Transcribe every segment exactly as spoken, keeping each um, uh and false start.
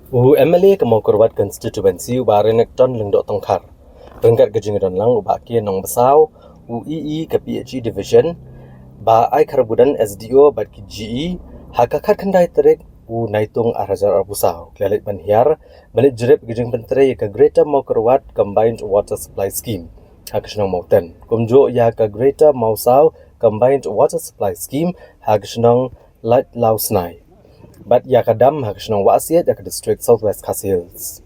U M L A ka Mawkyrwat Constituency, u Bah Renikton Lyngdoh Tongkhar, ryngkat ka jingdon lang u Bah K Nongbasaw, u E E ka P H E Division, Bah Aikharbudon S D O bad ki G E, ha ka khatkhyndai tarik u Naitung ar hajar arphew saw, ki la leit ban hiar ban leit jurip ka jingpyntrei ïa ka Greater Mawkyrwat Combined Water Supply Scheme ha ka shnong Mawten, kumjuh ïa ka Greater Mawsaw Combined Water Supply Scheme ha ka shnong Laitlawsnai, bad ïa ka dam ha ka shnong Wahsiej ha ka District South West Khasi Hills.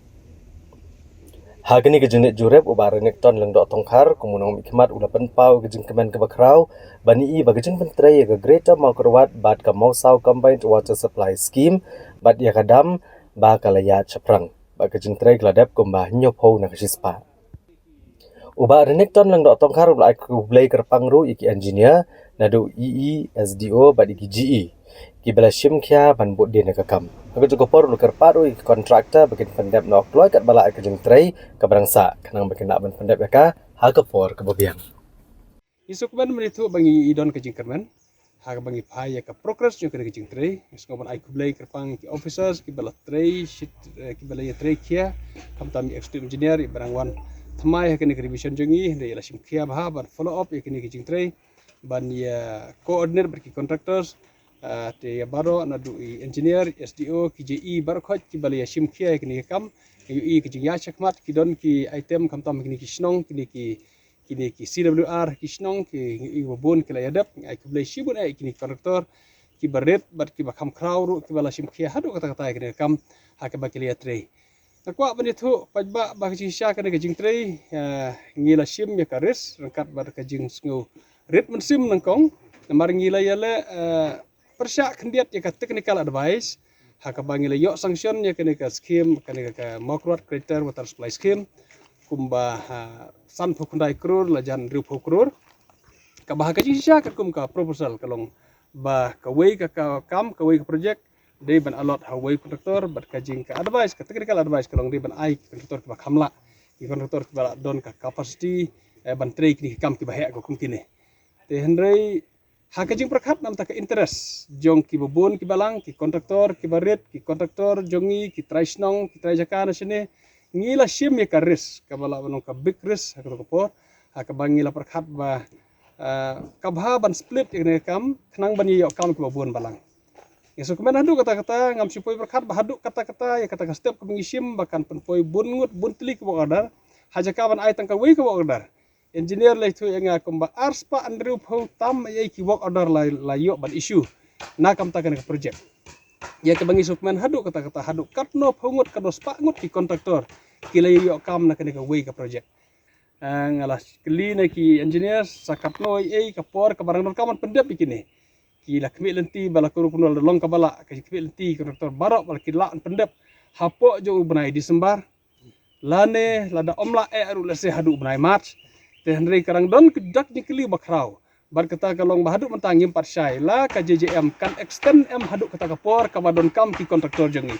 Ha kane ka jingleit jurip, u Bah Renikton Lyngdoh Tongkhar kum u nongmihkhmat u la pynpaw ka jingkmen kaba khraw ban ïohi ba ka jingpyntrei ïa ka Greater Mawkyrwat bad ka Mawsaw Combined Water Supply Scheme bad ïa ka dam ba ka la ïaid shaphrang, bad ka jingtrei ka la dep kumba hynñiewphew na ka shispah. U Bah Renikton Lyngdoh Tongkhar u la ai khublei kyrpang ruh ïa ki engineer, naduh E E, S D O bad ïa ki G E, kiba la shim khia ban bud dien ïa ka kam. Ha kajuh ka por u la kyrpad ruh ïa ki contractor ba kin pyndep noh kloi katba lah ïa ka jingtrei kaba dang sah, khnang ba kin lah ban pyndep ïa ka ha ka por kaba biang. Ngi sngewkmen mynta ba ngi don ka jingkyrmen ha kaba ngi phai ïa ka progress jong kane ka jingtrei. Ngi sngewbha ban ai khublei kyrpang ki officers kiba la trei shit, eh, kiba la ïatrei khia, khamtam i executive engineer iba dang wan thymmai ha kane ka revision jong ngi, hynrei la shim khia bha ban follow up ïa kane ka jingtrei, ban ïa coordinate bad ki contractors. Ah, te ïa baroh naduh i engineer, S D O, ki J E, baroh khoit kiba la ïa shim khia ïa kane ka kam. Ïa i ka jingïaid shakhmat, ki don ki item khamtam kine ki shnong, kine ki kine ki C W R ki shnong, ki ngi i ba bun ki la ïa dep. Ngi ai khublei shibun ïa kine ki contractor kiba rit bad kiba kham khraw ruh kiba la shim khia haduh katta katta ïa kane ka kam ha kaba ki la ïatrei. Nga kwah ban ïathuh paidbah ba ka jingshisha kane ka jingtrei, eh, ngi la shim ïa ka risk ryngkat bad ka jingsngew rit mynsiem nyngkong. Namar ngi la ïaleh, eh, pyrshah khyndiat ïa ka technical advice ha kaba ngi la ïoh sanction ïa kane ka scheme, kane ka, ka Mawkyrwat Greater Water Supply Scheme, kumba, ha, sanphew khyndai klur la jan hynriewphew klur. Kaba ha ka jingshisha katkum ka proposal ka long ba kawei ka, ka kam, kawei ka project dei ban allot ha uwei u contractor, bad ka jing ka advice, ka technical advice ka long dei ban ai ki contractor kiba kham lah, ki contractor kiba lah don ka capacity, eh, ban trei kine ki kam kiba heh kum kine. Te hynrei ha ka jingpyrkhat namar ka interest jong kiba bun kiba lang, ki contractor kiba rit, ki contractor jong ngi, ki trai shnong, ki trai jaka na shane, ngi la shim ïa ka risk kaba lah ban long ka big risk ha kato ka por, ha kaba ngi la pyrkhat ba, ah, ka bha ban split ïa kane ka kam khnang ban ïoh kam kiba bun balang. Ngi sngewkmen haduh katta katta, ngam shu poi pyrkhat ba haduh katta katta ïa kata ka step kaba ngi shim ba kan pynpoi bun ngut bun tylli ki work order ha jaka ban ai tang kawei ka work order. Engineer la ïathuh ïa nga kumba arspah hynriewphew tam ei ei ki work order la, la ïoh ban issue na ka bynta kane ka project. Ïa kaba ngi sngewkmen haduh katta katta, haduh katno phew ngut, katno spah ngut ki contractor ki la ïoh kam na kane kawei ka project. Ah, nga la kylli na ki engineer sa katno ei ei ka por kaba dang donkam ban pyndep ïa kine. Ki la khmih lynti ba la kuru kynnoh la long kaba lah, ki khmih lynti ki contractor baroh ba la ki lah ban pyndep hapoh jong u bnai December. Lane lada ym lah eh ruh lehse haduh u bnai March. Te hynrei ka dang don ka dak jingkylli ba khraw. Bad kata ka long ba haduh mynta ngim pat shai la ka J J M kan extend em haduh kata ka por kaba donkam ki contractor jong ngi.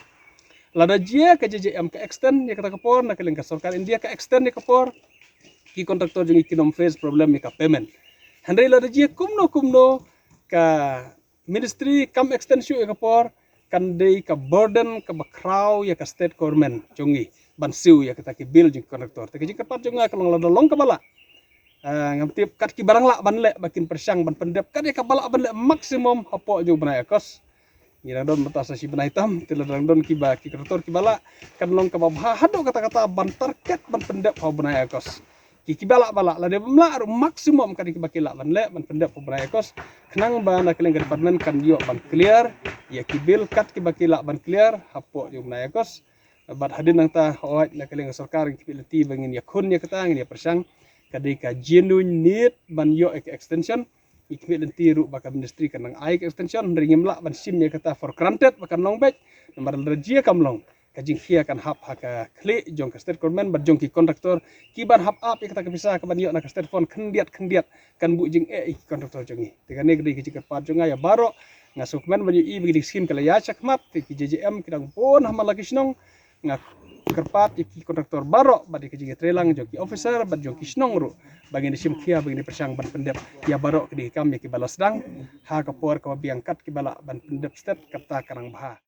Lada jia ka J J M ka extend ïa kata ka por, na ka liang ka sorkar India ka extend ïa ka por, ki contractor jong ngi kin ym face problem ïa ka payment. Hynrei lada jia kumno kumno ka ministry kam extend shuh ïa ka por, kan dei ka burden kaba khraw ïa ka state government jong ngi ban siew ïa kata ki bill jong ki contractor. Te ka jingkyrpad jong nga ka long lada long kaba lah, ah, ngam tip kat kiba dang lah ban leh ba kin pyrshang ban pyndep kat ïa kaba lah ban leh maximum hapoh jong u bnai August. Ngi dang don mynta sa shi bnai tam, te lada dang don kiba ki contractor kiba lah, kan long kaba bha haduh katta katta ban target ban pyndep ha u bnai August. Ki, kiba lah ba lah, lada bym lah ruh maximum kat ïa kiba ki lah ban leh ban pyndep ha u bnai August, khnang ba na ka liang ka department kan ïoh ban clear ïa ki bill kat kiba ki lah ban clear hapoh jong u bnai August. Bad hadien nangta, hooid, na ka liang ka sorkar ngi khmih lynti ba ngin ïakhun ïa kata, ngin ïapyrshang. Ka dei ka genuine need ban ïoh ïa ka extension. Ngi khmih lynti ruh ba ka ministry kan nang ai ka extension, hynrei ngim lah ban shim ïa kata for granted ba kan long beit. Namar lada jia kam long, ka jingkhia kan hap ha ka khlieh jong ka state government bad jong ki contractor kiban hap ap ïa kata ka pisa kaban ïoh na ka state fund khyndiat khyndiat, kan buh jingeh ïa ki contractor jong ngi. Te kane ka dei ka jingkyrpad jong nga ïa baroh. Nga sngewkmen ban ïohi ba kine ki skim ki la ïaid shakhmat, te ki J J M ki dang bun ha man la ki shnong. Nga kyrpad ïa ki contractor baroh bad ïa ka jingïatreilang jong ki officer bad jong ki shnong ruh ba ngin ïa shim khia, ba ngin ïa pyrshang ban pyndep ïa baroh kine ki kam ïa kiba la sdang ha ka por kaba biang kat kiba lah ban pyndep stet, kata ka nang bha.